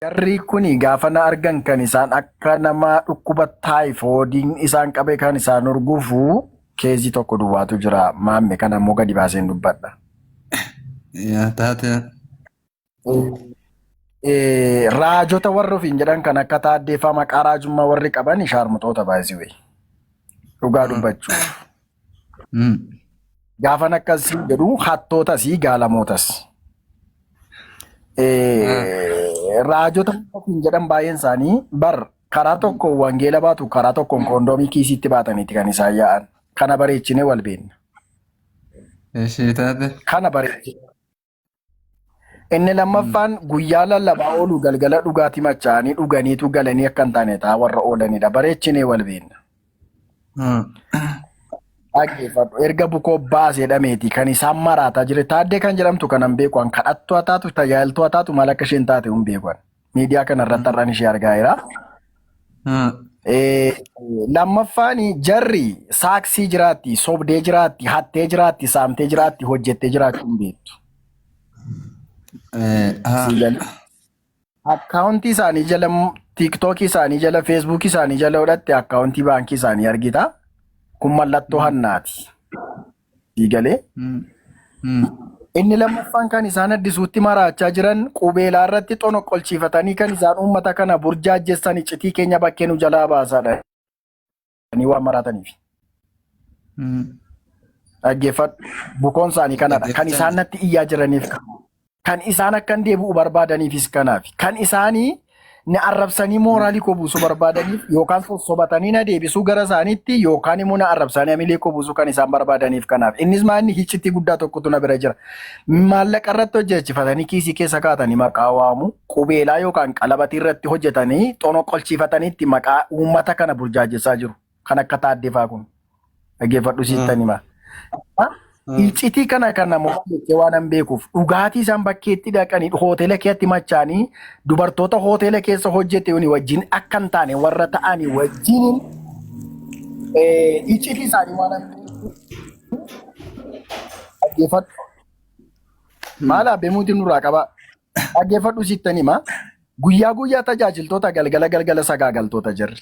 Jarri kuni gaafa na argan kan isaan akka nama dhukkuba taayifoodiin isaan qabe kan isaan urgufu keezii tokko duwwaatu jira. Maamme kana immoo gadi baaseen dubbadha. Yaa taate. Raajota warri ofiin jedhan kan akka taaddeefaa maqaa raajummaa warri qaban shaarmuxoota baay'isii dhugaa dubbachuuf. Gaafan akkasii jedhu hattootas gaalamootas. Raajota ofiin jedhan baay'een isaanii bar karaa tokko wangeela baatu karaa tokkoon koondoomii kiisiitti baataniiti kan isaan yaa'an. Kana bareechinee wal beekna. Ishee taate. Kana bareechine. Inni lammaffaan guyyaa lallabaa oolu galgala dhugaatii machaa'anii dhuganiitu galanii akka hin taane ta'a warra oolanidha. Bareechinee wal beekna. Dhaggeeffadhu. Erga bukoo baasee dhameeti kan isaan maraataa jire. Taaddee kan jedhamtu kanan beeku an kadhattuu haa taatu tajaajiltuu haa taatu maal akka isheen taate hin beeku an. Miidiyaa kana irratti har'aan ishee argaa jira. Lammaffaan jarri saaksii jiraatti, sobdee jiraatti, hattee jiraatti, saamtee jiraatti, hojjettee jiraachuu hin beektu. Sii galee? Akkaawuntii isaanii jala, tiiktookii isaanii jala, feesbuukii isaanii jala godhatte akkaawuntii baankii isaanii argita. Kun mallattoo hannaati. Sii galee? Inni lammaffaan kan isaan addisuutti maraachaa jiran qubeelaa irratti xonoqqolchiifatanii kan isaan uummata kana burjaajjessan iccitii keenya bakkee nu jalaa baasaadha. Waan maraataniif. Dhaggeeffadhu. Bukoon isaanii kanadha. Kan isaan natti iyyaa jiraniif kana. Kan isaan akkan deebi'u barbaadaniifis kanaaf. Kan isaanii na arrabsanii mooraalii koo buusuu barbaadaniif yookaan sossobatanii na deebisuu gara isaaniitti yookaan immoo na arrabsanii hamilee koo buusuu kan isaan barbaadaniif kanaaf. Innis maa inni hiccitii guddaa tokkotu na bira jira. Maallaqa irratti hojjechifatanii kiisii keessa kaatanii maqaa waamu qubeelaa yookaan qalabatii irratti hojjetanii xonoqolchiifatanii itti maqaa uummata kana burjaajessaa jiru. Kan akka taaddefaa kun. Dhaggeeffadhu siittan hima. Iccitii kana kan namoota jettee waan hin beekuuf dhugaatii isaan bakkeetti dhaqanii hoteela keessatti machaanii dubartoota hoteela keessa hojjete wajjin akka hin taane warra ta'anii wajjin iccitii isaanii waan hin beekuuf dhaggeeffadhu. Maal abbeemuutiin nurraa qabaa? Dhaggeeffadhu sittan hima. Guyyaa guyyaa tajaajiltoota galgala galgala sagaagaltoota jirri.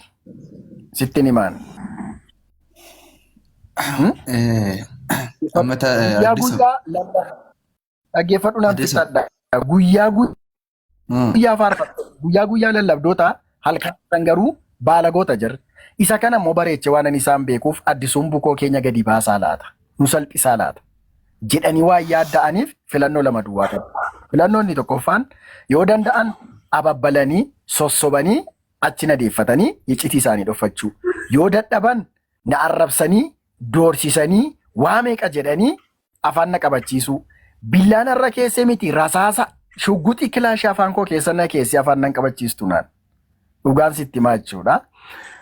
Sittin himaan. Amma Guyyaa Addisu. guyyaa dhaggeeffadhu naan Addisu. fixadha. Guyyaa guyyaa faarfattu. Guyyaa guyyaa lallabdoota halkan garuu baalagoota jirri. Isa kana immoo bareeche waan ani isaan beekuuf addisuun bukoo keenya gadi baasaa laata. Nu salphisaa laata. Jedhanii waan yaadda'aniif filannoo lama duwwaa qabu. Filannoo inni tokkoffaan yoo danda'an ababbalanii sossobanii achi na deeffatanii iccitii isaanii dhokfachuu. Yoo dadhaban na arrabsanii doorsisanii waa meeqa jedhanii afaan na qabachiisuu. Billaan har'a keessee miti rasaasa shugguxii kilaashii afaan koo keessa na keessee afaan nan qabachiistu naan. Dhugaan sitti himaa jechuudha.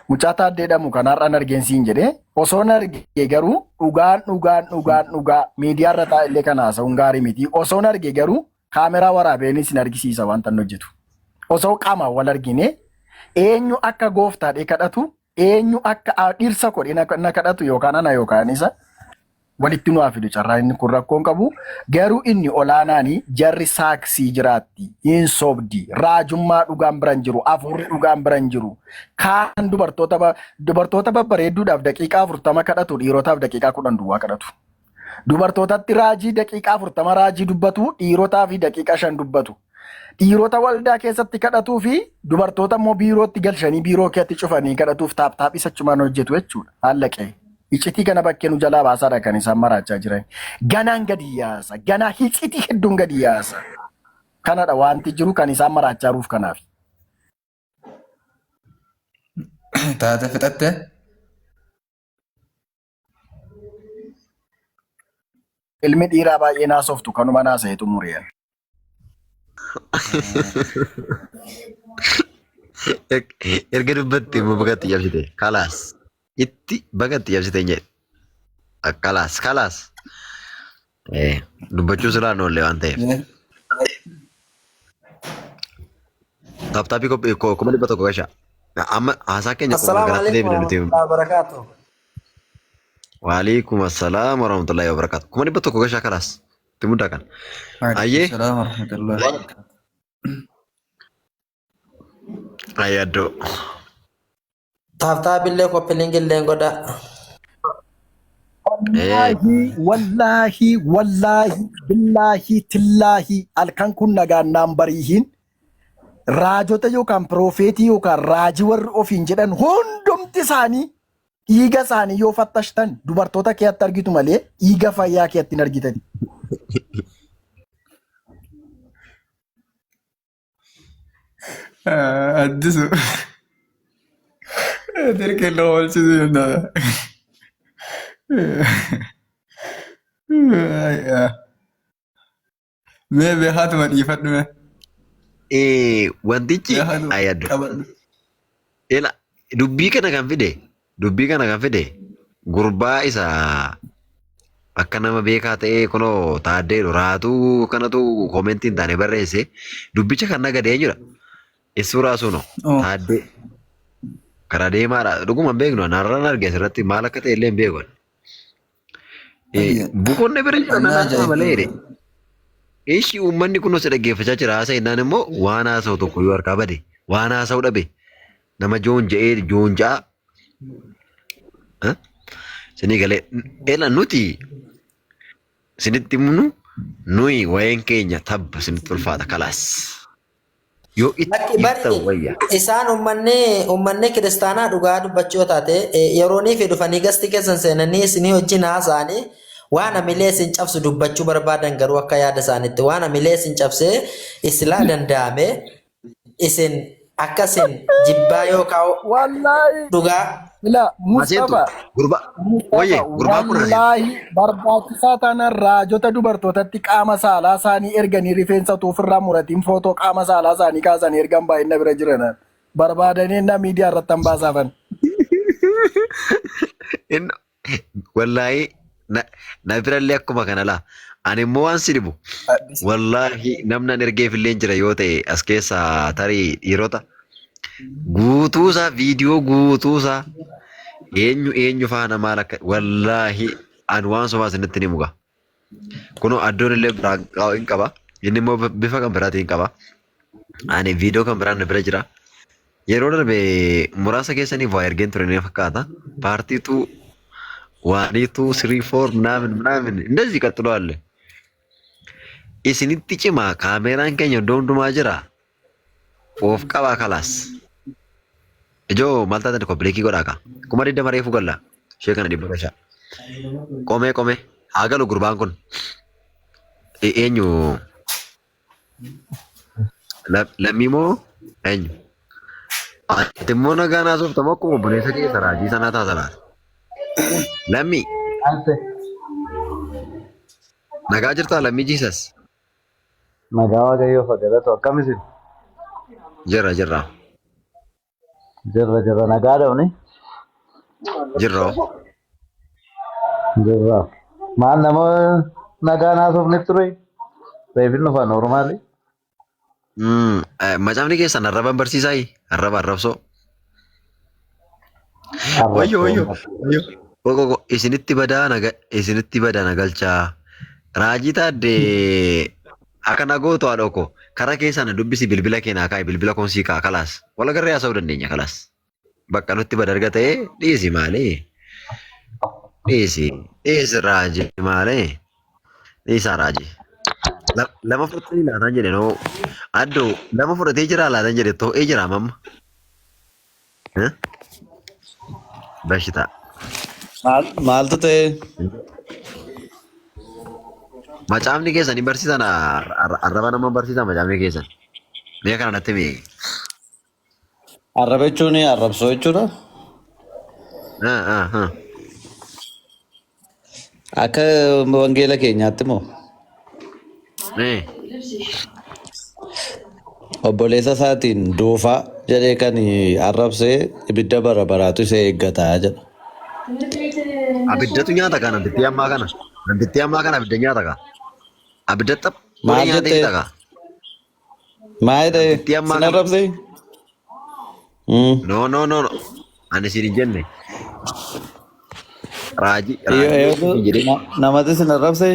Mucaa taaddee jedhamu kan har'an argeen siin jedhee osoon arge garuu dhugaan dhugaan dhugaan dhugaa miidiyaa irra taa'e illee kan haasa'uun gaarii miti. Osoon arge garuu kaameraa waraabeenis sin argisiisa wanta inni hojjetu. Osoo qaamaan wal argine eenyu akka gooftaadhee kadhatu eenyu akka dhirsa godhee na kadhatu yookaan ana yookaan isa walitti nu haa fidu carraa inni kun rakkoon qabu garuu inni olaanaani jarri saaksii jiraatti hin sobdi raajummaa dhugaan biran jiru afuurri dhugaan biran jiru kaan dubartoota dubartoota babbareedduudhaaf daqiiqaa 40 kadhatu dhiirotaaf daqiiqaa 10 duwwaa kadhatu dubartootatti raajii daqiiqaa 40 raajii dubbatu dhiirotaa fi daqiiqaa 5 dubbatu dhiirota waldaa keessatti kadhatuu fi dubartoota immoo biirootti galchanii biiroo keessatti cufanii kadhatuuf taap taap isa achumaan hojjetu jechuudha haallaqee. Iccitii kana bakkee nu jalaa baasaadha kan isaan maraachaa jiran. Ganaan gadi yaasa. Ganaa hicitii hedduun gadi yaasa. Kanadha wanti jiru kan isaan maraachaa jiruuf kanaaf. Taate fixatte? Ilmi dhiiraa baay'ee naasoftu kanuma naasa'e xumureen. Erga dubbatte immoo baga itti cabsite. Kalaas. Itti baga itti cabsite hin jedhe. Kalaas kalaas. Dubbachuu silaa hin oolle waan ta'eef. Taaptaappii qophii 100,000 gasha. Amma haasaa keenya qofa Assalaamu garatti alaikum deebina nuti. warahmatullahi wabarakatuh. Waalaikum assalaam warahmatullahi wabarakatuh. 100,000 gashaa kalaas. Itti muddaa kana. Waalaikum Ayyee. salaam warahmatullahi wabarakatuh. Ayyaddoo. Tap tap illee copy link illee godhaa. Wallaahi wallaahi wallaahi billaahi tillaahi halkan kun nagaan naan bariihin raajota yookaan piroofeetii yookaan raajii warri ofiin jedhan hundumti isaanii dhiiga isaanii yoo fattashtan dubartoota keetti argitu malee dhiiga fayyaa keetti hin argitan. Addisu. Dirqee loo oolchisuu danda'a. Mee beekaatuma dhiifadhu mee. Wantichi Beekaatuma ayyaaddu. qabadhu. Ila dubbii kana kan fide dubbii kana kan fide gurbaa isa akka nama beekaa ta'ee kunoo taaddeedhu raatuu kanatu koomentii hin taane barreesse dubbicha kan nagade eenyudha? Issuu raasuuno Oh. taaddee karaa deemaadha dhuguma hin beeknu narraan arge asirratti maal akka ta'e illee hin beeku. Bukoonni bira jiran Annaa haasa'aa malee jedhe. ajaa'ibsiisa. Ishi uummanni kun si dhaggeeffachaa jira haasa'e innaan immoo waan haasa'u tokko yoo harkaa bade waan haasa'u dhabe nama joon je'ee joon ja'a. Sinii galee ela nuti sinitti himnu nuyi wayeen keenya tabba sinitti ulfaata kalaas. Yoo itti Lakki bari dhiiftan wayya. isaan ummanni ummanni kiristaanaa dhugaa dubbachuu yoo taate yeroonii fi dhufanii gasti keessan seenanii isinii wajjin haasa'anii waan amilee isin cabsu dubbachuu barbaadan garuu akka yaada isaaniitti waan amilee isin cabsee isilaa danda'ame isin akka isin jibbaa yookaan Wallaahi dhugaa ila Maseentu Mustafa gurba wayye Mustafa gurbaa kun raseentu. wallaahi barbaachisaa taanaan raajota dubartootatti qaama saalaa isaanii erganii rifeensa utuu ofirraa muratiin footoo qaama saalaa isaanii kaasanii ergan baay'ina bira jiran barbaadanii na miidiyaa irratti han baasaafan. Inni wallaahi na na birallee akkuma kana laa. Ani immoo waan si dhibu wallaahi namni an ergeef illee jira yoo ta'e as keessaa tarii dhiirota guutuusaa viidiyoo guutuusaa eenyu eenyu faana maal akka wallaahi an waan sobaa isinitti ni muga. Kunoo addoon illee biraan hin qaba. Inni immoo bifa kan biraatiin qaba. Ani viidiyoo kan biraan na bira jira. Yeroo darbe muraasa keessaniif waa ergeen ture ni fakkaata. Paartiitu waaniitu sirii foor ምናምን ምናምን እንደዚህ ቀጥሏል። Isinitti cima kaameeraan keenya iddoo hundumaa jira. Of qabaa kalaas. Ijoo maal taatan koppiliikii godhaa kaa. 20,000 reefu galla. Ishee kana dhibba gashaa. Qomee qomee haa galu gurbaan kun. Eenyu Lammii moo eenyu? Ati immoo nagaa naasofta moo akkuma obboleessa keessa raajii sanaa taata laata? Lammii Ante nagaa jirtaa lammii jiisas? nagaa Waaqayyoof haa galatu. Akkam isin? Jirra jirra. Jirra jirra nagaa dhawni. Jirra hoo. Jirra. Maal nama nagaa naasofne ture? Reefin dhufa normaali. Macaafni keessan arraba hin barsiisaayi? Arraba arrabsoo. Wayyo wayyo wayyo. Qoqoqo isinitti badaa naga isinitti badaa nagalchaa. Raajii taaddee akka nagootu haadha koo karaa keessaa na dubbisi bilbila kee naa kaa'i bilbila koon sii kaa'a kalaas. Wal agarree haasa'uu dandeenya kalaas. Bakka nutti bada erga ta'ee dhiisi maalee. Dhiisi dhiisi raajii maalee. Dhiisaa raajii. Lama fudhatanii laataan jedhe noo addoo lama fudhatee jira laataan jedhe too'ee jira mamma. Eh? Bashitaa. Maal maaltu ta'e? Macaafni keessan hin barsiisan arraba nama barsiisan macaafni keessan. Mee kana natti himi. Arraba jechuun arrabsoo jechuudha. Ah, ah, ah. Akka wangeela keenyaatti moo? Eh. Obboleessa isaatiin doofaa jedhee kan arrabsee ibidda bara baraatu isa eeggata jedha. Abiddatu nyaata kaa namtittii ammaa kana. Namtittii ammaa kana abidda nyaata kaa. Abidda xaph godhee Maal nyaatee jettee? fixa kaa. Maal jedhee? Namtittii ammaa Sin kana. arrabsee? No no no no. Ani siin hin jenne. Raajii raajii Eeyyuu jedhee. namatti sin arrabsee?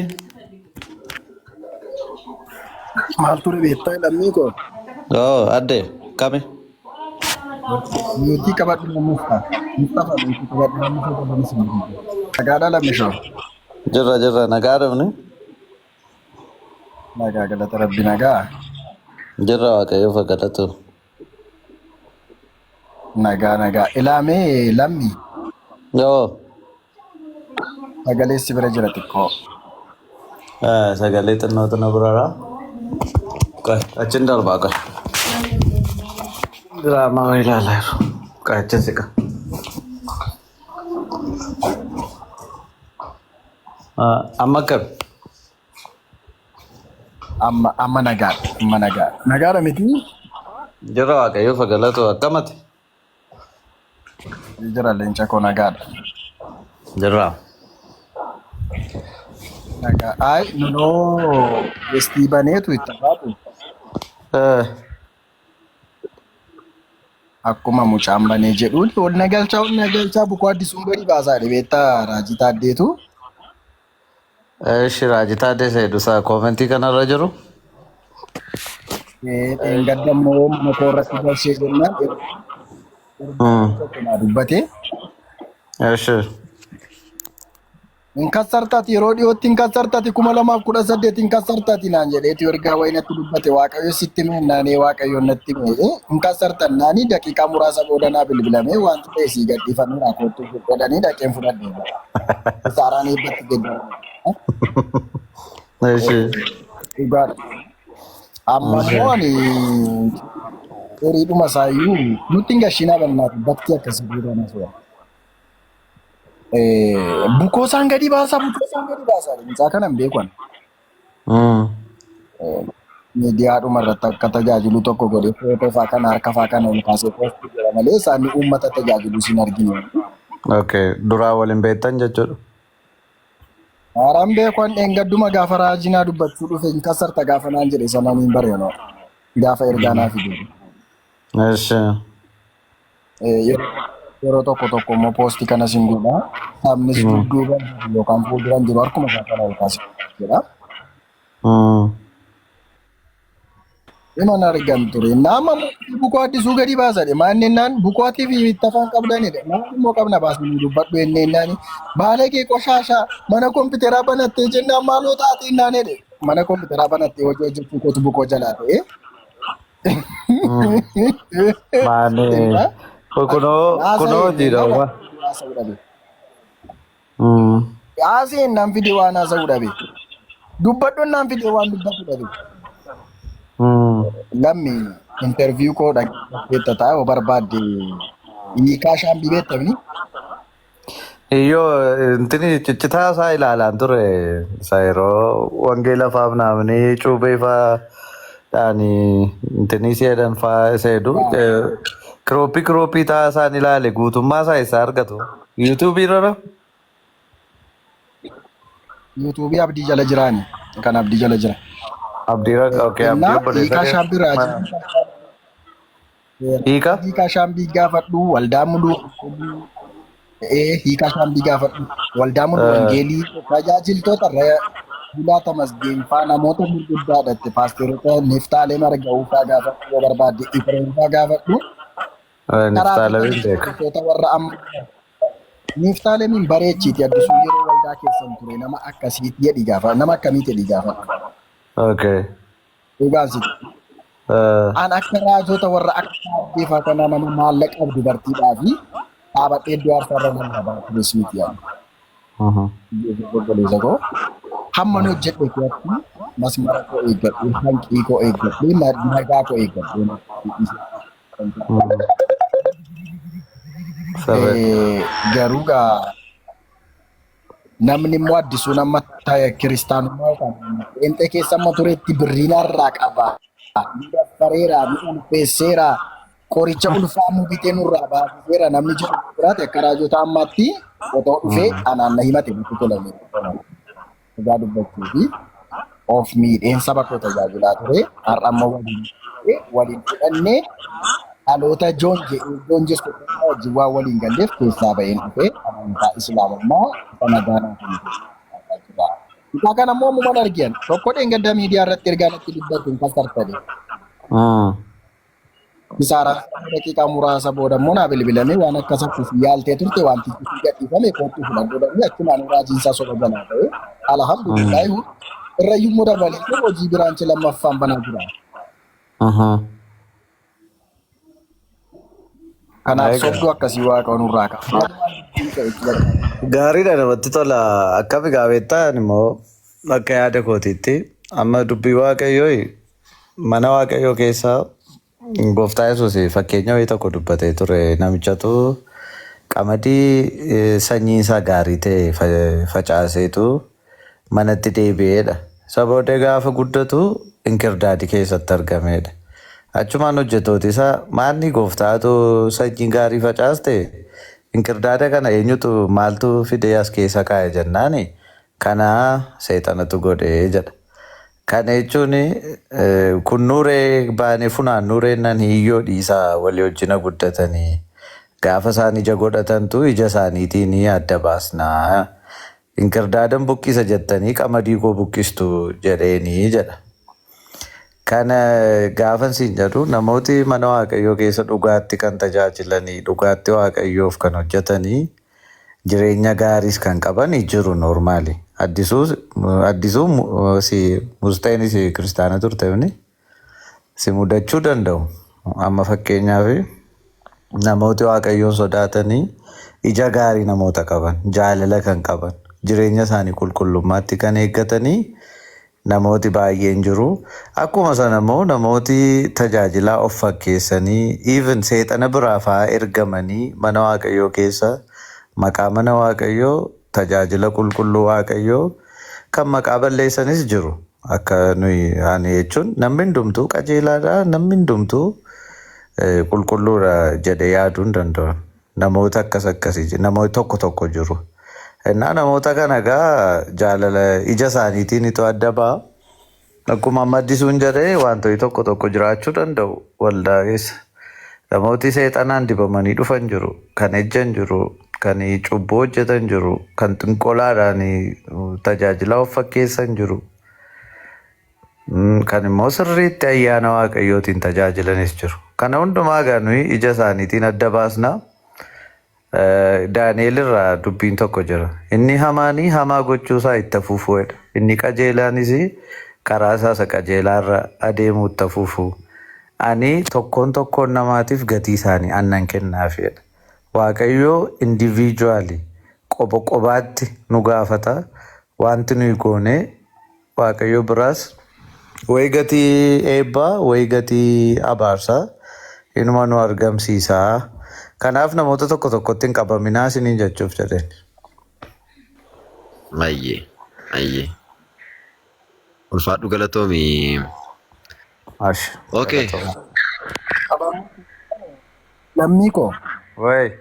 Maal ture beektaa lammii koo? Oo adde kami? Miyuutii qabadhu Mustafa. Mustafa miyuutii qabadhu namni tokko si Nagaadhaa lammishoo. Jirra jirra nagaa dhufni. Nagaa galata rabbi nagaa. Jirra waaqayyoof galatu. Nagaa nagaa. Ilaamee lammi Yoo sagalee si bira jira xiqqoo. Sagalee xinnoo xinnoo biraadha. Qoy achiin darbaa qoy. Diraamaa wayii ilaalaa jiru. Qoy achiin siqa. Amma akkam? Amma amma nagaadha. Amma nagaadha. Nagaadha miti? Jirra waaqayyoof galatu akkamati? Jira leenca koo nagaadha. Jirra. Nagaa. Ay nunoo gestii baneetu itti baatu. Akkuma mucaan banee jedhuun ol na galchaa ol na galchaa bukoo addisuun gadi baasaa beektaa Raajii Taaddeetu. Eshi Raajii Taaddee Seedusaa koomentii kanarra jiru. Dheengadda immoo mana koo irratti galchee jennaan tokko naa dubbate. Eshi. Hin kassartaati yeroo dhiyootti hin kassartaati 2018 hin kassartaati naan jedheeti ergaa wayii natti dubbate waaqayyo sitti hime naanee waaqayyo natti hime hin kassartan naanii daqiiqaa muraasa booda naa bilbilamee wanti ta'e sii gadhiifameera kootu godhanii dhaqeen fudhadhe. Saaraan eebbatti geeddarame. Eshi. Dhugaadha. Amma immoo ani horiidhuma isaayyuu nutti hin gashiinaa bannaati bakki akkasii duudhaan asuudha. Bukoo isaan gadi baasaa bukoo isaan gadi baasaa mucaa kana hin beeku ani. Miidiyaadhuma irratti akka tajaajilu tokko godhe footoo faa kana harka faa kana ol kaasee poostii godha malee isaanii uummata tajaajilu sin arginu. Okay. Duraa waliin beektan jechuudha. Haaraan beeku an dheengadduma gaafa raajinaa dubbachuu dhufe hin kassarta gaafa naan jedhe sanaan hin bareeno. Gaafa ergaa naa fide. Eshi. Yeroo tokko tokko immoo poostii kanas hin godha. Sabnis dudduuba yookaan fuulduran jiru harkuma isaa kana ol kaasee jedha. Dhuma argan ture. Nama bukoo addisuu gadi baasadhe. Maanni naan bukoo ati fi ittafaan qabdanidha. Maal immoo qabna baasanii dubbadhu jennee naani. Baalagee qoshaashaa mana kompiitaraa banattee jennaan maaloo taatee naan jedhe. Mana kompiitaraa banattee hojii hojjechuu kootu bukoo jalaa ta'e. Maani kunoo kunoo hojiidha uma. Haaseen naan fide waan haasa'uu dhabe. Dubbadhuun naan fide waan dubbatu dhabe. Lammi interview koo dhaggeeffata ta'a yoo barbaadde hiikaa shaambii beektamni. Iyyoo intini ciccitaa isaa ilaalaan ture isa yeroo wangeela faa naamni cuubee faa dhaani intini seedan faa isa jedhu kirooppii kirooppii taa isaan ilaale guutummaa isaa isaa argatu. Yuutuubii irra Yuutuubii abdii jala jiraani. Kan abdii jala jira. Abdii raqa okay abdii Innaa obboleessa hiikaa kee. shaambii raajii. Hiika? Hiikaa shaambii gaafadhu waldaa muluu hiikaa shaambii gaafadhu waldaa muluu wangeelii tajaajiltoota Bulaa Tamasgeen faa namoota gurguddaadha paasteroota Neftaalee Marga'uu faa gaafadhu yoo barbaadde Ifreen faa gaafadhu. Karaa Niftaalemin beeka. tajaajiltoota warra amma Niftaalemin bareechiiti addisuu yeroo waldaa keessan ture nama akkasiiti jedhi gaafa nama akkamiiti jedhi gaafadhu. Okay. Dhugaan sitti. An akka raajota warra akka Taaddee kanaa nama maallaqa qabdu dubartiidhaa fi dhaabadhee iddoo aarsaarra nama baatuus miti yaadu. Obboleessa koo hamma nu hojjedhe keessatti masmara koo eeggadhee, hanqii koo eeggadhee, nagaa koo eeggadhee. Sirrii. Garuu gaa namni immoo addisuun amma kiristaanummaa yookaan pheenxee keessa amma turetti birriin irraa qaba. Ni daffareera, ni ulfeesseera, qoricha ulfaa nu bitee nurraa baasiseera namni jedhu jiraate akka raajota ammaatti otoo dhufee anaan na himate natti tolame. Dhugaa dubbachuu fi of miidheen saba koo tajaajilaa ture. Har'a ammoo waliin waliin fudhannee dhaloota joon jedhee joon jechuun wajjin waan waliin galleef keessaa ba'een dhufee amantaa islaamummaa isa nagaanaa kan jira. Isaa kana immoo ammumaan argan tokko dheengadda miidiyaa irratti ergaa natti dubbatu hin kasartani. Kisaaraa daqiiqaa muraasa booda immoo naa bilbilamee waan akkas akkasii yaaltee turte wanti itti gadhiifame kootti fudhadhu dhabee achumaan raajiin isaa soba jalaa ta'e alhamdulillah irrayyuu immoo dabalee hojii biraanchi lammaffaan banaa jira. Kanaaf Egaa. sobduu akkasii waaqa nurraa qaba. Gaariidha namatti tola. Akkami gaafettaan immoo akka yaada kootiitti amma dubbii waaqayyoo mana waaqayyoo keessaa gooftaa Yesuus fakkeenya wayii tokko dubbatee ture. Namichatu qamadii sanyii isaa gaarii ta'e facaaseetu manatti deebi'eedha. Isa booddee gaafa guddatu inkirdaadii keessatti argameedha. Achumaan hojjettooti isaa maanni gooftaatu sanyii gaarii facaaste inkirdaada kana eenyutu maaltu fidee as keessa kaa'e jennaani kana seexanatu godhee jedha. Kana jechuun kun nuuree baanee funaannuuree nan hiyyoo dhiisaa walii wajjina guddatanii gaafa isaan ija godhatantu ija isaaniitiin adda baasnaa. Inkirdaadan buqqisa jettanii qamadii koo buqqistu jedheenii jedha. Kana gaafan siin jedhu namooti mana waaqayyoo keessa dhugaatti kan tajaajilanii dhugaatti waaqayyoof kan hojjetanii jireenya gaariis kan qaban jiru normally. Addisuu si musteenis kiristaana turte si mudachuu danda'u. Amma fakkeenyaaf namooti waaqayyoon sodaatanii ija gaarii namoota qaban jaalala kan qaban jireenya isaanii qulqullummaatti kan eeggatanii namooti baay'een jiru. Akkuma sana immoo namooti tajaajilaa of fakkeessanii even seexana biraa fa'aa ergamanii mana waaqayyoo keessa maqaa mana waaqayyoo tajaajila qulqulluu waaqayyoo kan maqaa balleessanis jiru. Akka nuyi ani jechuun namni hundumtuu qajeelaadha namni hundumtuu qulqulluudha jedhee yaaduu hin danda'u. Namoota akkas akkasii namoota tokko tokko jiru. Innaa namoota kana egaa jaalala ija isaaniitiin itoo adda ba'a. Akkuma amma addisuun jedhee wantoonni tokko tokko jiraachuu danda'u waldaa keessa. Namooti seexanaan dibamanii dhufan jiru, kan ejjan jiru, kan cubbuu hojjetan jiru, kan xinqolaadhaan tajaajila of fakkeessan jiru. Kan immoo sirriitti ayyaana waaqayyootiin tajaajilanis jiru. Kana hundumaa egaa nuyi ija isaaniitiin adda baasna. Daani'el irraa dubbiin tokko jira. Inni hamaanii hamaa gochuusaa itti fufuudha. Inni qajeelaanis karaa isaa isa qajeelaarra adeemuu itti fufu. Ani tokkoon tokkoon namaatiif gatii isaanii annan kennaafidha. Waaqayyoo individually qoba qobaatti nu gaafata. Wanti nuyi goone Waaqayyo biraas wayi gatii eebbaa wayi gatii abaarsaa inuma nu argamsiisaa. Kanaaf namoota tokko tokkotti hin qabaminaa isiniin jechuuf jedheen. Ayyee ayyee. Ulfaadhu galatoomi. Ash. Okay. Galatooma. Lammii koo Wayi.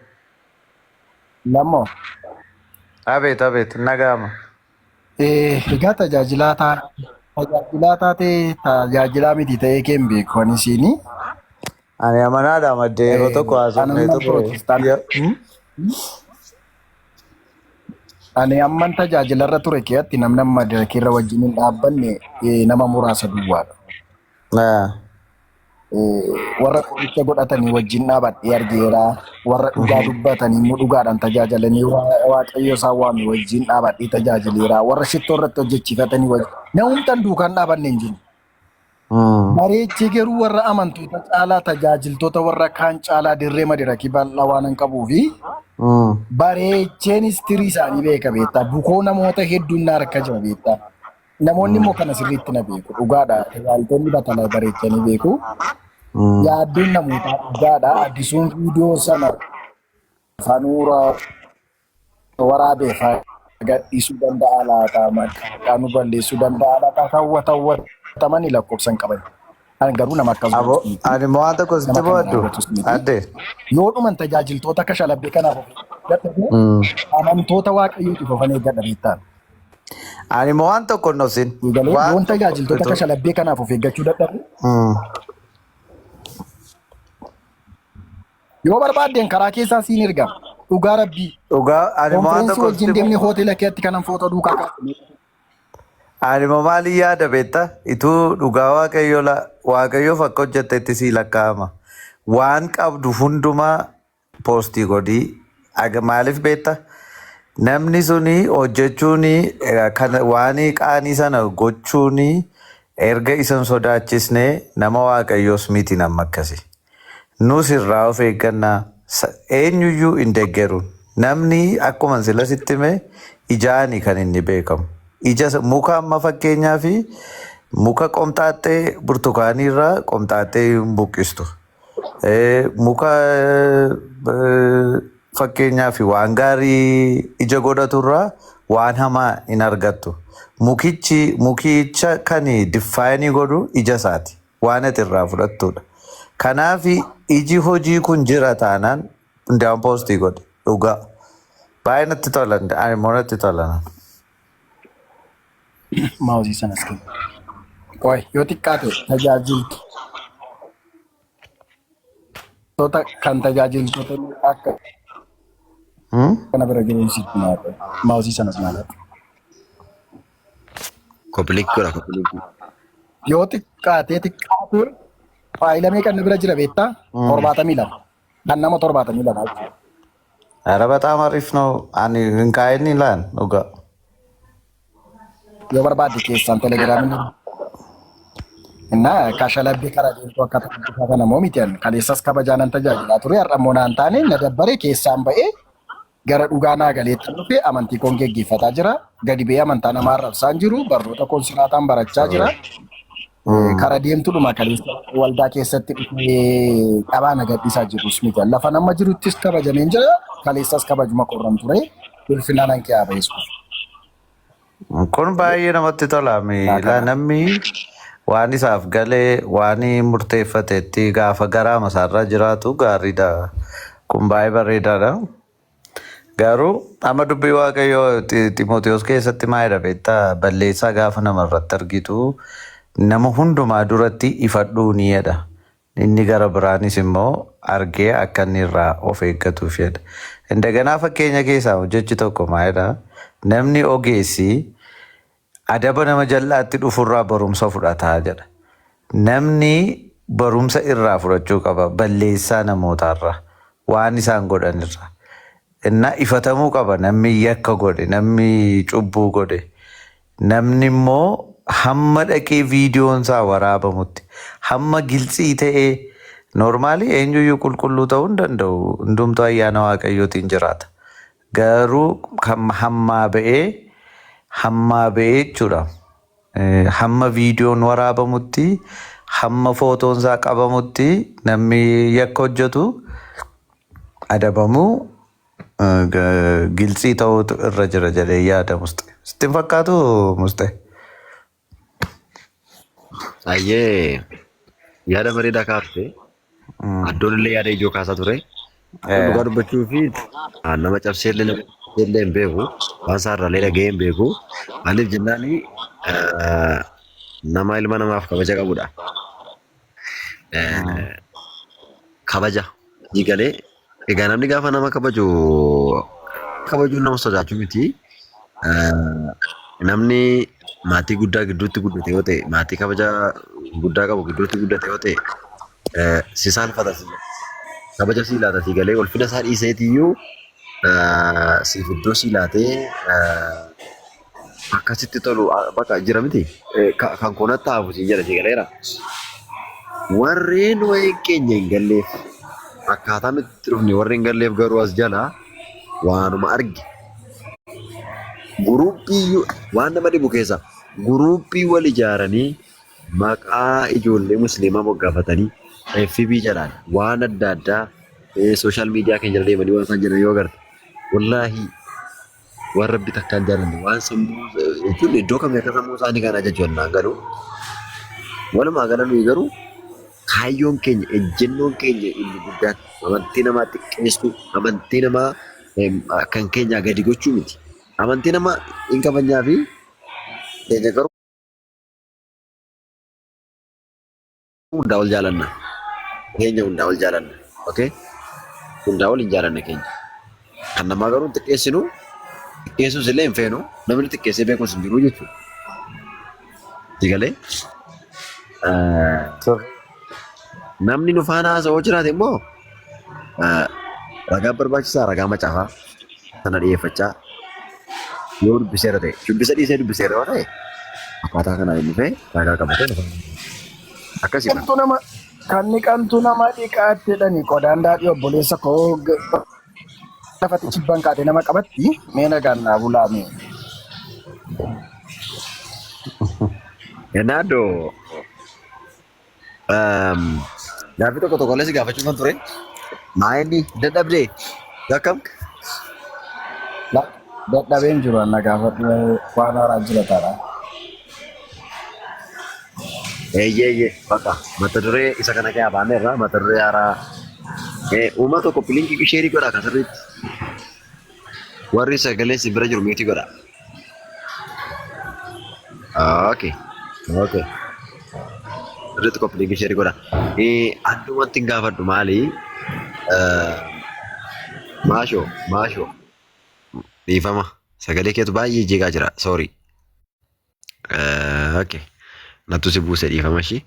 lammoo. Abeet abeet nagaama. Egaa tajaajilaa taatee tajaajilaa miti ta'ee kee hin beeku ani isiini. Ani amanaadha maddee yeroo tokko haasofnee Ani turre. Pirootestaantii. Ani amman tajaajilarra ture keessatti namni amma irra wajjin hin dhaabbanne nama muraasa duwwaadha. Warra qoricha godhatanii wajjin dhaabadhee argeera. Warra dhugaa dubbatanii immoo dhugaadhaan tajaajilanii waaqayyo isaan waame wajjin dhaabadhee tajaajileera. Warra shittoo irratti hojjechiifatanii wajjin. Namumtaan duukaan dhaabanne hin jiru. Bareechee garuu warra amantoota caalaa tajaajiltoota warra kaan caalaa dirree madirakii bal'aa waan hin qabuu fi bareecheen istirii isaanii beeka beektaa. Bukoo namoota hedduun na harka jira beektaa. Namoonni immoo kana sirriitti na beeku. Dhugaadha. Tajaajiltoonni batala bareechanii beeku. Yaaddoon namootaa dhugaadha. Addisuun viidiyoo sana fanuura waraabee gadhiisuu danda'a laata? Maqaa nu balleessuu danda'a laata? Hawwatamanii lakkoofsa hin qaban. Ani garuu nama akkas Abo, godhu miti. ani immoo waan tokko sitti Nama kana bohadhu. raawwatus miti. Adde. Yoo dhuman tajaajiltoota akka shalabbee kanaaf of eeggadha amantoota waaqayyootiif ofan eeggadha beektaa. Ani immoo waan tokko hin dhoksin. Eegalee Waan yoon tokko tajaajiltoota akka utuu. shalabbee kanaaf of eeggachuu dadhabe yoo barbaaddeen karaa keessaa siin erga dhugaa rabbii Dhugaa ani immoo waan konfireensii tokko wajjin sitti deemnee hoteela keetti kanan footoo duukaa kaasne. Ani immoo maaliin yaada beektaa? Ituu dhugaa waaqayyoo waaqayyoof akka hojjettetti sii lakkaa'ama. Waan qabdu hundumaa post godhii. Maaliif beekta? Namni suni hojjechuun waan qaanii sana gochuun erga isan sodaachisne nama Waaqayyoos miti nama akkasi. Nus irraa of eeggannaa, eenyuyyuu hin deeggaruun. Namni akkuma sila sitti hime ijaani kan inni beekamu. Ija muka amma fakkeenyaa fi muka qomxaaxxee burtukaanii irraa qomxaaxxee hin buqqistu. Muka fakkeenyaa fi waan gaarii ija godhatu irraa waan hamaa hin argattu. Mukichi mukicha kan define godhu ija isaati. Waan ati irraa fudhattudha. Kanaaf iji hojii kun jira taanaan hundaan post godhe dhugaa. Baay'ee natti tola. Ani immoo natti tola. Maawuzii sanas kenna. Qoy, yoo xiqqaate tajaajiltoota kan tajaajiltoota akka kana bira jiruun sitti naata. Maawuzii sanas naata. Copy link godha, copy link. Yoo xiqqaatee xiqqaate faayila meeqa inni bira jira beektaa? 72. Kan nama 72 jechuudha. ኧረ በጣም አሪፍ ነው። Ani hin kaa'in laan dhugaa. Yoo barbaadde keessaan telegiraamiin እና kashalabbee karaa deemtuu akka tajaajila kana moo miti, ani kaleessas kabajaa nan tajaajilaa ture, har'a immoo naan taane, na dabbaree keessaan ba'ee gara dhugaa naa galeetti dhufe, amantii koon geggeeffataa jira. Gadi ba'ee amantaa namaa arrabsaan jiru, barnoota koon siraataan barachaa jira. Kara deemtuudhuma kaleessa waldaa keessatti dhufee dhabaa na gadhiisaa jirus miti. Lafa nama jiruttis kabajameen jira, kaleessas kabajuma qorran ture, ulfinaan hanqee haa ba'eessu. Kun baay'ee namatti tola. Miila namni waan isaaf galee waan murteeffatetti gaafa garaa masaarra jiraatu gaariidha. Kun baay'ee bareedaadha. Garuu amma dubbii Waaqayyoo Ximootiyoos keessatti maal jedha beektaa? Balleessaa gaafa namarratti argitu nama hundumaa duratti ifadhuu ni jedha. Inni gara biraanis immoo argee akka inni irraa of eeggatuuf jedha. Indaganaa fakkeenya keessaa jechi tokko maal jedha? Namni ogeessi adaba nama jal'aatti dhufurraa barumsa fudhataa jedha. Namni barumsa irraa fudhachuu qaba balleessaa namootaarraa, waan isaan godhanirraa. Innaa ifatamuu qaba namni yakka godhe, namni cubbuu godhe. Namni immoo hamma dhaqee viidiyoon isaa waraabamutti, hamma gilxii ta'ee, normally eenyuyyuu qulqulluu ta'uu hin danda'u. Hundumtuu ayyaana Waaqayyootiin jiraata. Garuu kan hammaa ba'ee jechuudha. Hamma viidiyoon waraabamutti, hamma footoon isaa qabamutti namni yakka hojjetu adabamuu gilxii ta'uutu irra jira jedhee yaada, Muste. Sitti hin fakkaatu, Muste? Ayyee, yaada bareedaa kaafte. Addoon illee yaada ijoo kaasaa ture. Dhugaa dubbachuu fi nama cabsee illee, nama cabsee illee hin beeku. Waan isaa irraa illee dhaga'ee hin beeku. Maaliif jennaan, nama ilma namaaf kabaja qabudha. Kabaja galee egaa namni gaafa nama kabaju, kabajuun nama sodaachuu miti. Namni maatii guddaa gidduutti guddate yoo ta'e, maatii kabaja guddaa qabu gidduutti guddate yoo ta'e, si saalfata, si kabaja si laata, si galee ulfina isaa dhiiseetiyyuu siif iddoo si laatee akkasitti tolu bakka jira miti, kan koonatti hafu siin jedha, si galeera. Warreen wayii keenya hin galleef, akkaataa nuti dhufne warri hin galleef garuu as jala waanuma arge guruppii, waan nama dhibu keessa guruppii wal ijaaranii maqaa ijoollee musliimaa moggaafatanii FB jalaan waan adda addaa social media keenya jala deemanii waan isaan jedhan yoo agarte, wallaahi waan rabbi takkaan jaallanne, waan sammuu jechuun iddoo kamii akka sammuu isaanii kana jechuun naan galu. Walumaa gala nuyi garuu kaayyoon keenya, ejjennoon keenya inni guddaan amantii namaa xiqqeessuu, amantii namaa kan keenyaa gadi gochuu miti. Amantii namaa hin kabajnaa fi keenya garuu hundaa ol jaalanna. Keenya hundaa ol jaalanna. Okay? Hundaa ol hin jaalanna keenya. Kan namaa garuu hin xiqqeessinu, xiqqeessuus illee hin feenu, namni xiqqeessee beekus hin jiru jechuudha. Sigalee? Namni nu faana haasa'oo jiraate immoo ragaa barbaachisaa ragaa macaafaa sana dhiyeeffachaa yoo dubbiseera ta'e dubbisa dhiisee dubbiseera yoo ta'e akkaataa kanaan inni dhufee ragaa qabatee nu faana akkasii bara. Qantu nama kan ni qantu nama dhiqaatti jedhani qodaan daadhii obboleessa koo lafatti chibban kaate nama qabatti mee nagaan naa bulaa mee. Naadoo Gaaffii tokko tokko illee si gaafachuu kan ture. Maa inni dadhabdee? Akkam? Dadhabeen jiru anna gaafadhu waan haaraa jira taadha. Eeyyee eeyyee bakka mata duree isa kana keessaa baanee irraa mata duree haaraa uumaa tokko pilinkii sheerii godhaa kan sirriitti. Warri sagalee si bira jiru miitii godhaa. Okay. Okay. Sirriitti copy link share godha. Addumatti hin gaafadhu maali? Maashoo, maashoo. Dhiifama. Sagalee keetu baay'ee jeeqaa jira. Sorry. Okay. Nattu si buuse dhiifama ishii.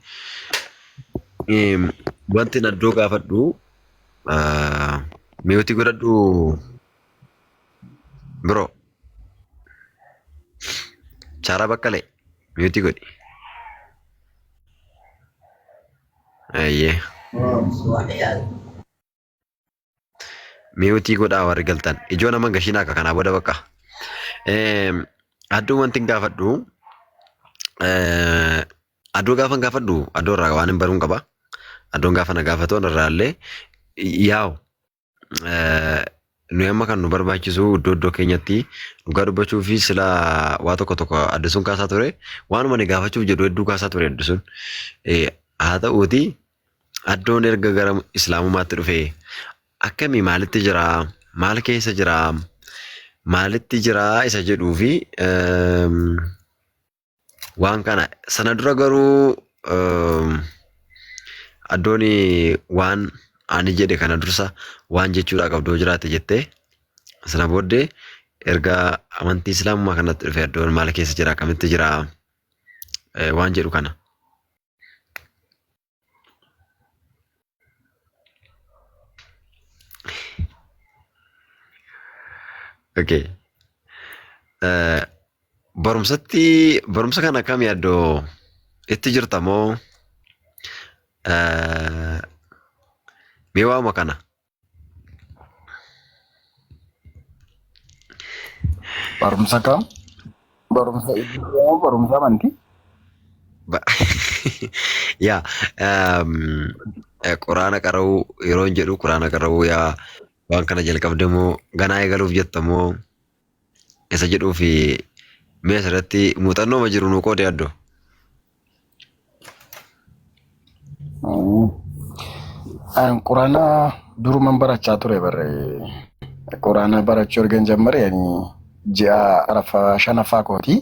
Wanti addoo gaafadhu mute godhadhu bro. Chaaraa Baqqalee mute godhi. Ayyee. Mute godhaa warri galtan. Ijoo nama gashiin akka kanaa booda bakka. Adduu wanti hin gaafadhu adduu gaafa hin gaafadhu adduu irraa waan hin baruun qaba. Adduun gaafa na gaafatu irraa illee yaa'u nuyi amma kan nu barbaachisu iddoo iddoo keenyatti dhugaa dubbachuu fi sila waa tokko tokko addisuun kaasaa ture waanuma ani gaafachuuf jedhu hedduu kaasaa ture addisuun. Haa ta'uuti addoon erga gara islaamummaatti dhufe akkamii maalitti jira maal keessa jira maalitti jira isa jedhuu fi waan kana sana dura garuu addoon waan ani jedhe kana dursa waan jechuudha qabdu yoo jiraate jettee sana booddee erga amantii islaamummaa kanatti dhufe addoon maal keessa jira akkamitti jira waan jedhu kana. Okay. Barumsatti barumsa kana akkam yaaddoo itti jirta moo mee waama kana? Barumsa kam? Barumsa idilee moo barumsa amantii? Yaa quraana qara'uu yeroo hin jedhu quraana qara'uu yaa waan kana jalqabde moo ganaa eegaluuf jetta moo isa jedhuu fi mee asirratti muuxannooma jiru nuu qoode addoo. Quraana duruman barachaa ture barre. Quraana barachuu ergan jammare ani ji'a arafaa shanaffaa kooti.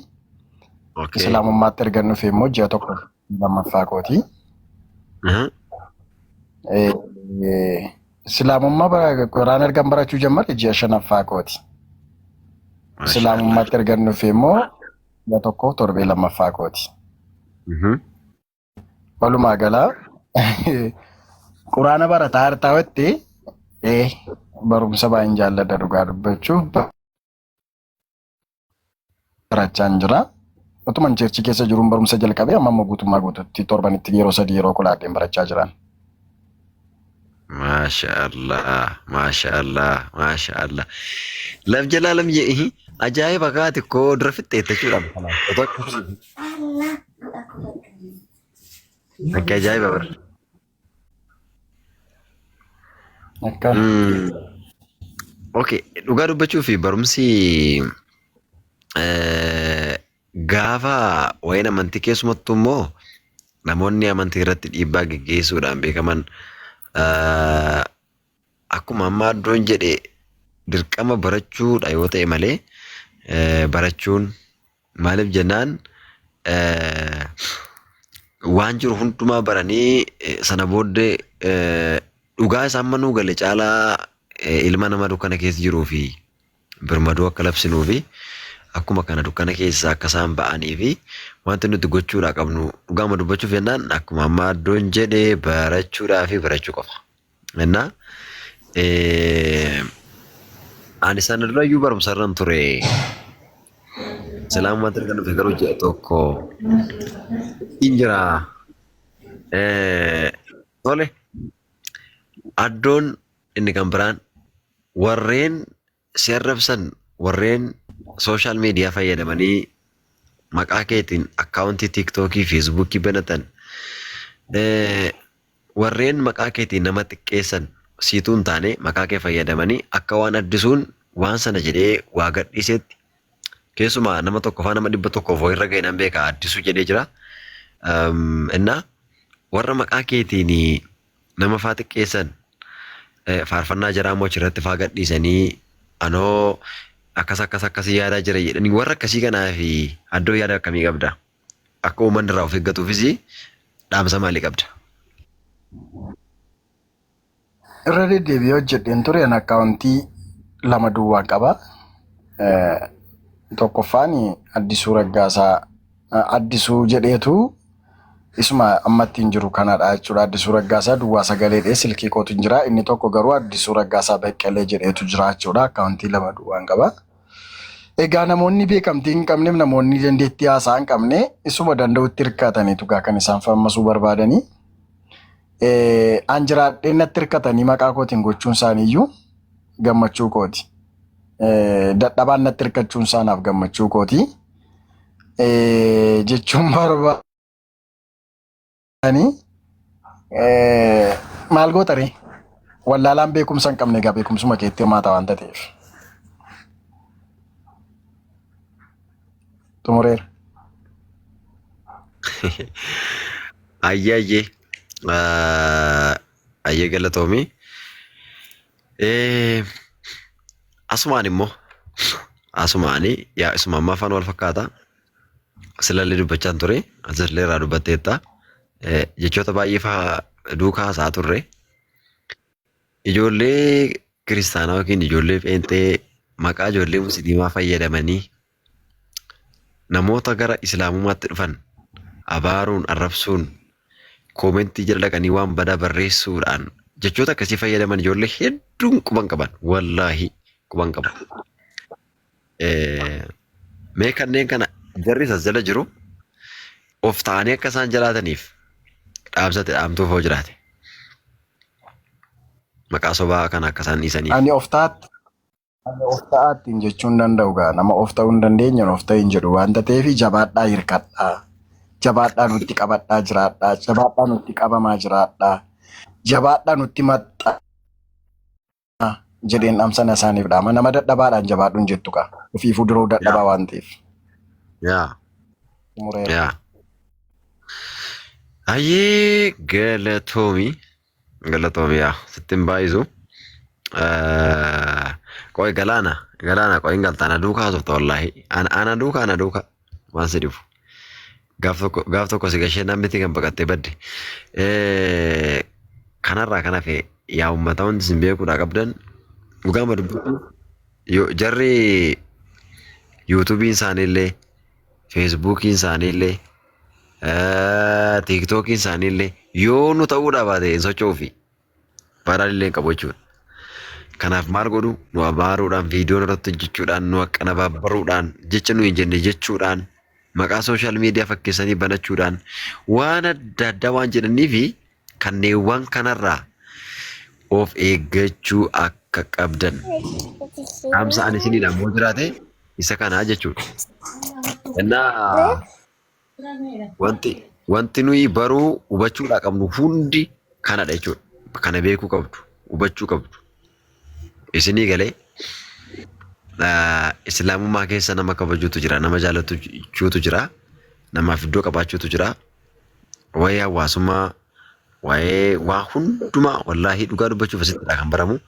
Islaamummaatti ergan dhufe immoo ji'a tokko lammaffaa kooti. Islaamummaa quraana ergan barachuu jammare ji'a shanaffaa kooti. Islaamummaatti ergan dhufe immoo ji'a tokko torbee lammaffaa kooti. Walumaa galaa quraana barataa hartaawatti barumsa baay'een jaalladha dhugaa dubbachuuf barachaan jira. Otuman church keessa jiruun barumsa jalqabee amma immoo guutummaa guutuutti torbanitti yeroo sadii yeroo kulaadheen barachaa jiran. Maasha Allah, Maasha Allah, Maasha Allah. Laf jalaa lam jedhi ajaa'iba kaati koo dura fixxeetta jechuudha. Akka ajaa'iba bara. Akka Okay, dhugaa dubbachuu fi barumsi gaafa waa'een amantii keessumattuu immoo namoonni amantii irratti dhiibbaa geggeessuudhaan beekaman akkuma amma addoon jedhe dirqama barachuudha yoo ta'e malee barachuun maaliif jennaan waan jiru hundumaa baranii sana booddee dhugaa isaan manuu gale caalaa ilma nama dukkana keessa jiruu fi birmaduu akka labsinuu fi Akkuma kana dukkana keessaa akka isaan ba'anii fi wanti nuti gochuudhaa qabnu dhugaama dubbachuuf jennaan akkuma amma addoon jedhe barachuudhaa fi barachuu qofa. Innaa ani sana durayyuu barumsarran ture. Islaamummaatti erga dhufe garuu ji'a tokko hin jira. Tole addoon inni kan biraan warreen si arrabsan warreen social media fayyadamanii maqaa keetiin akkaawuntii tiiktookii feesbuukii banatan warreen maqaa keetiin nama xiqqeessan siituu hin taane maqaa kee fayyadamanii akka waan addisuun waan sana jedhee waa gadhiisetti keessumaa nama tokko faa nama 100f wayirra ga'e nan beeka addisuu jedhee jira. Innaa warra maqaa keetiin nama faa xiqqeessan faarfannaa jaraa immoo achirratti faa gadhiisanii anoo akkas akkas akkasii yaadaa jira jedhanii warra akkasii kanaa fi addoo yaada akkamii qabda? Akka uummanni irraa of eeggatuufis dhaamsa maalii qabda? Irra deddeebi'ee hojjedheen ture an akkaawuntii lama duwwaan qaba. Tokkoffaan Addisuu Raggaasaa Addisuu jedheetu isuma amma ittiin jiru kanadha jechuudha. Addisuu Raggaasaa duwwaa sagaleedhee silkii kootu hin jira. Inni tokko garuu Addisuu Raggaasaa Beqqelee jedheetu jira jechuudha. Akkaawuntii lama duwwaan qaba. Egaa namoonni beekamtii hin qabneef namoonni dandeettii haasaa hin qabne isuma danda'utti hirkataniitu gaa kan isaan fammasuu barbaadanii. An jiraadhee natti hirkatanii maqaa kootiin gochuun isaaniiyyuu gammachuu kooti. Dadhabaan natti hirkachuun isaanaaf gammachuu kooti. Jechuun barbaadanii maal goota ree? Wallaalaan beekumsa hin qabne egaa beekumsuma keetti hirmaata waan ta'eef. Xumureera. Ayyee ayyee. Ayyee galatoomi. Asumaan immoo asumaani yaa isuma ammaa afaan wal fakkaata. Silallee dubbachaan ture. Asillee irraa dubbatteetta. Jechoota baay'ee faa duukaa haasa'aa turre. Ijoollee kiristaanaa yookiin ijoollee pheenxee maqaa ijoollee musliimaa fayyadamanii namoota gara islaamummaatti dhufan abaaruun, arrabsuun, koomentii jala dhaqanii waan badaa barreessuudhaan jechoota akkasii fayyadaman ijoollee hedduun quban qaban. Wallaahi quban qaban. Mee kanneen kana jarri as jala jiru of ta'anii akka isaan jiraataniif dhaamsate dhaamtuuf hoo jiraate. Maqaa sobaa kana akka isaan dhiisaniif. Ani of ta'aatti ani of ta'aatti hin jechuu hin danda'u gaa nama of ta'uu hin dandeenye of ta'e hin jedhu waanta ta'eef jabaadhaa hirkadhaa jabaadhaa nutti qabadhaa jiraadhaa jabaadhaa nutti qabamaa jiraadhaa jabaadhaa nutti maxxaa jedheen dhaamsan isaaniif dhaama nama dadhabaadhaan jabaadhu hin jettu kaa ofiifuu duruu dadhabaa waan ta'eef. Yaa. Xumureera. Yaa. Ayyee galatoomi. Galatoomi yaa sitti hin baay'isu. Qoy galaana galaana qoy hin galta ana duukaa haasofta wallaahi. Ana duukaa ana duukaa waan si dhibu. Gaaf tokko si gashee namni kan baqattee badde. Kanarraa kan hafe yaa uummata wanti isin beekuudhaa qabdan dhugaama dubbatu yoo jarri yuutuubiin isaaniillee feesbuukiin isaaniillee tiiktookiin isaaniillee yoo nu ta'uudhaa baate hin socho'uufi. Baadhaan illee hin qabu jechuudha. Kanaaf maal godhu nu abaaruudhaan viidiyoo irratti hojjechuudhaan nu akkanabaabbaruudhaan jecha nu hin jenne jechuudhaan maqaa sooshaal miidiyaa fakkeessanii banachuudhaan waan adda addaa waan jedhanii fi kanneewwan kanarraa of eeggachuu akka qabdan dhaamsa ani isinii dhaamu jiraate isa kanaa jechuudha. Innaa Wanti wanti nuyi baruu hubachuudhaa qabnu hundi kanadha jechuudha. Kana beekuu qabdu, hubachuu qabdu. Isinii galee islaamummaa keessa nama kabajuutu jira, nama jaalachuutu jira, namaaf iddoo qabaachuutu jira. Waa'ee hawaasummaa, waa'ee waa hundumaa wallaahi dhugaa dubbachuuf asittidha kan baramu.